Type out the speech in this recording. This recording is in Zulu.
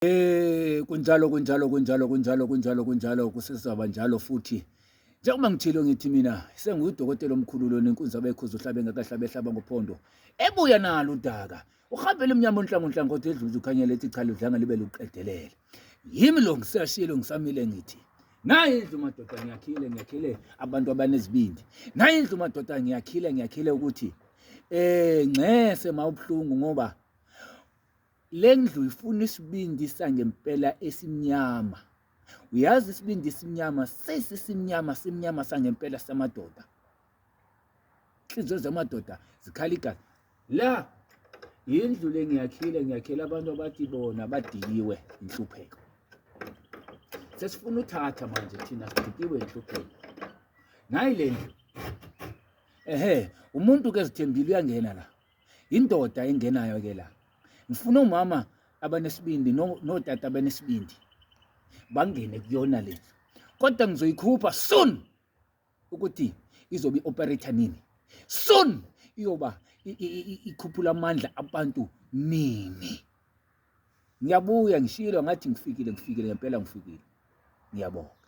Kunjalo kunjalo kunjalo kunjalo kunjalo kunjalo kusesaba njalo futhi. Njengoba ngithilo ngithi mina senguyudokotela omkhulu lona inkunzi abekhuza uhlabe ngakahlabe ehlaba ngophondo. Ebuya nalo udaka. Uhambele emnyama onhlango nhlango kodwa edlula ukhanyela ethi cha ludlanga libe luqedelele. Yimi lo ngisashilo ngisamile ngithi nayi indlu madoda ngiyakhile ngiyakhile abantu abanezibindi. Nayi indlu madoda ngiyakhile ngiyakhile ukuthi ngxese mawubuhlungu ngoba Le ndlu ifuna isibindi sangempela esimnyama. Uyazi isibindi esimnyama sesisimnyama simnyama sangempela samadoda. Inhliziyo zamadoda zikhala igazi. La yindlu le ngiyakhile ngiyakhela abantu abathi bona badikiwe inhlupheko. Sesifuna uthatha manje thina sidikiwe inhlupheko. Nayi le ndlu. Ehhe, umuntu ke zithembile uyangena la. Indoda engenayo ke la. Ngifuna omama abanesibindi notata abanesibindi bangene kuyona le. Kodwa ngizoyikhupha soon ukuthi izobe i-operator nini. Soon iyoba ikhuphula amandla abantu nini. Ngiyabuya ngishilo ngathi ngifikile ngifikile ngempela ngifikile. Ngiyabonga.